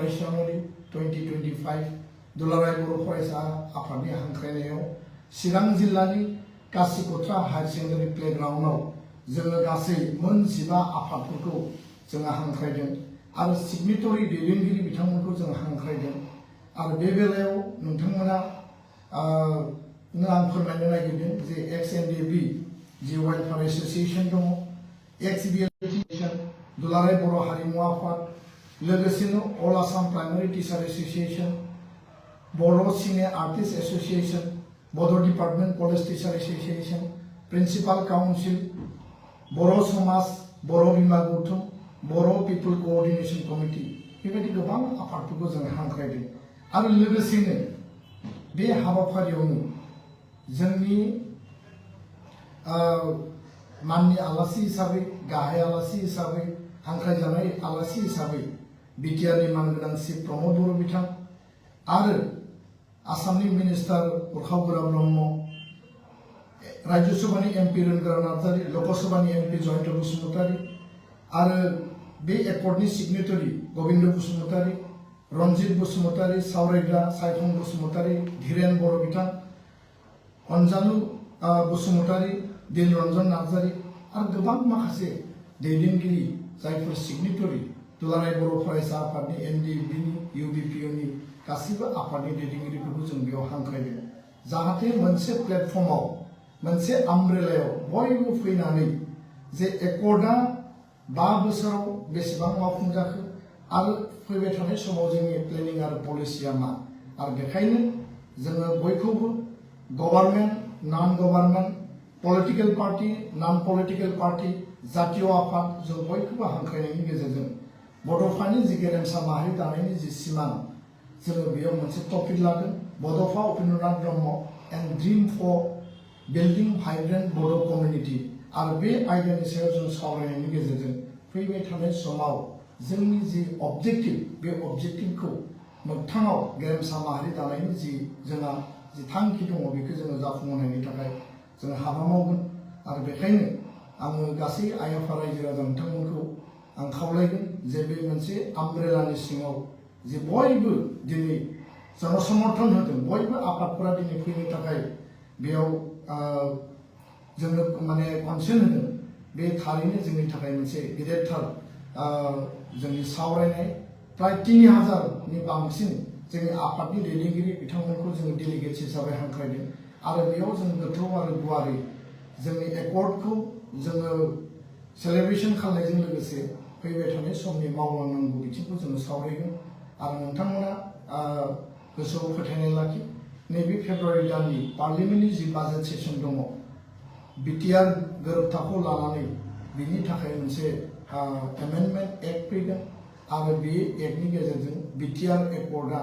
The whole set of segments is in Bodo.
27 जानुवारि 2025 दुलाराय बर' फरायसा आफादनि हांख्रायनायाव चिरां जिल्लानि कासिकत्रा हायर सेकेन्डारि प्लेग्राउन्डआव जोङो गासै मोन 15 आफादफोरखौ जोङो हांख्रायदों आरो सिगनेटरि दैदेनगिरि बिथांमोनखौ जों हांख्रायदों आरो बे बेलायाव नोंथांमोना आं फोरमायनो नागिरदों जे XNDB जि वेलफेयार एसोसिएशन दङ XBL दुलाराय बर' हारिमु आफाद लोगोसेनो all Assam primary teacher association Bodo' cine artist association Bodo' department college teacher association principal council Bodo' समाज बर' बिमा गौथुम बर' पिपल कोअर्डिनेशन कमिटि बेबायदि गोबां आफादफोरखौ जों हांख्रायदों आरो लोगोसेनो बे हाबाफारियावनो जोंनि माननि आलासि हिसाबै गाहाय आलासि हिसाबै हांख्रायजानाय आलासि हिसाबै बिटिआरनि मानगोनां श्री प्रमद बर' बिथां आरो आसामनि मिनिस्टार उर्खाव गोरा ब्रह्म राज्यसभानि MP रोनगोरा नार्जारि लोकसभानि MP जयन्त बसुमतारी आरो बे एकर्डनि सिगनेटरि गोविंद बसुमतारी रनजित बसुमतारी सावरायग्रा सायखं बसुमतारी धीरेन बर' बिथां अनजालु बसुमतारी दिलरन्जन नार्जारि आरो गोबां माखासे दैदेनगिरि जायफोर सिगनेटरि दुलाराय बर' फरायसा आफादनि NDBनि UBPOनि गासिबो आफादनि दैदेनगिरिफोरखौ जों बेयाव हांख्रायदों जाहाथे मोनसे प्लेटफर्माव मोनसे आमब्रेलायाव बयबो फैनानै जे एकर्डआ 5 बोसोराव बेसेबां मावफुंजाखो आरो फैबाय थानाय समाव जोंनि प्लेनिं आरो पलिसिया मा आरो बेखायनो जोङो बयखौबो गभर्नमेन्ट नन गभर्नमेन्ट पलिटिकल पार्टी नन पलिटिकल पार्टी जातीय आफाद जों बयखौबो हांख्रायनायनि गेजेरजों बड'फानि जि गेरेमसा माहारि दानायनि जि सिमां जोङो बेयाव मोनसे टपिक लादों Bodofa Upendranath Brahma and dream for building vibrant Bodo' community आरो बे आयदानि सायाव जों सावरायनायनि गेजेरजों फैबाय थानाय समाव जोंनि जि अबजेक्टिभ बे अबजेक्टिभखौ मोगथाङाव गेरेमसा माहारि दानायनि जोंहा जि थांखि दङ बेखौ जोङो जाफुंहोनायनि थाखाय जों हाबा मावगोन आरो बेखायनो आङो गासै आइ आफा रायजो राजा नोंथांमोनखौ आं खावलायगोन जे बे मोनसे आमब्रेलानि सिङाव जे बयबो दिनै जनसमर्थन होदों बयबो आफादफोरा दिनै फैनो थाखाय बेयाव जोङो माने कनसेन्ट होदों बे थारैनो जोंनि थाखाय मोनसे गेदेरथार जोंनि सावरायनाय प्राय 3000नि बांसिन जोंनि आफादनि दैदेनगिरि बिथांमोनखौ जोङो डेलिगेट्स हिसाबै हांख्रायदों आरो बेयाव जों गोथौ आरो गुवारै जोंनि एकर्डखौ जोङो सेलेब्रेशन खालामनायजों लोगोसे फैबाय थानाय समनि मावलांनांगौ बिथिंखौ जोङो सावरायगोन आरो नोंथांमोना गोसोआव फोथायनाय लाखि नैबे फेब्रुवारि दाननि पार्लियामेन्टनि जि बाजेट सेसन दङ बिटिआर गोरोबथाखौ लानानै बिनि थाखाय मोनसे एमेन्डमेन्ट एक्ट फैगोन आरो बे एक्टनि गेजेरजों बिटिआर एकर्डआ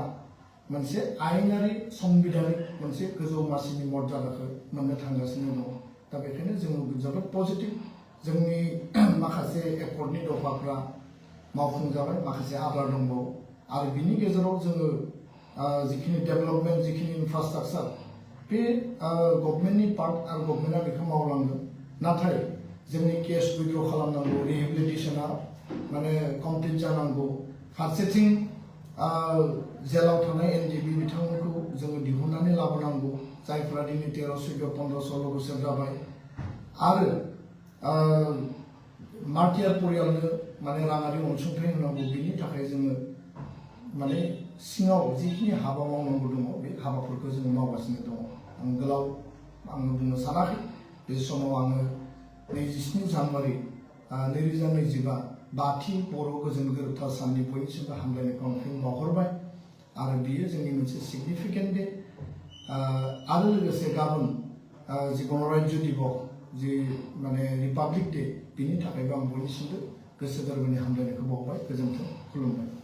मोनसे आयेनारि संबिधानिक मोनसे गोजौ मासिनि मर्यादाखौ मोननो थांगासिनो दङ दा बेखायनो जोङो जोबोद पजिटिभ जोंनि माखासे एकर्डनि दफाफ्रा मावफुंजाबाय माखासे आद्रा दंबावो आरो बिनि गेजेराव जोङो जिखिनि डेभेलपमेन्ट जिखिनि इनफ्रास्ट्राक्चार बे गभर्नमेन्टनि पार्ट आरो गभर्नमेन्टआ बेखौ मावलांगोन नाथाय जोंनि केस उइथड्र खालामनांगौ रिहेबिलिटेसना माने कमप्लिट जानांगौ फारसेथिं जेलाव थानाय NDB बिथांमोनखौ जोङो दिहुननानै लाबोनांगौ जायफोरा दिनै 13, 14, 15, 16 बोसोर जाबाय आरो मार्टियार परियालनो माने राङारि अनसुंथाइ होनांगौ बिनि थाखाय जोङो माने सिङाव जिखिनि हाबा मावनांगौ दङ बे हाबाफोरखौ जोङो मावगासिनो दङ आं गोलाव आङो बुंनो सानाखै बे समाव आङो 27 जानुवारि 2025 बाथि बर' गोजोन गोरोबथा साननि बयनिसिमबो हामलायनायखौ आं फिन बावहरबाय आरो बियो जोंनि मोनसे सिगनिफिकेन्ट डे आरो लोगोसे गाबोन जि गणराज्य दिबस जि माने रिपाब्लिक डे बिनि थाखायबो आं बयनिसिमबो गोसो गोरबोनि हामलायनायखौ बावबाय गोजोन्थों खुलुमबाय।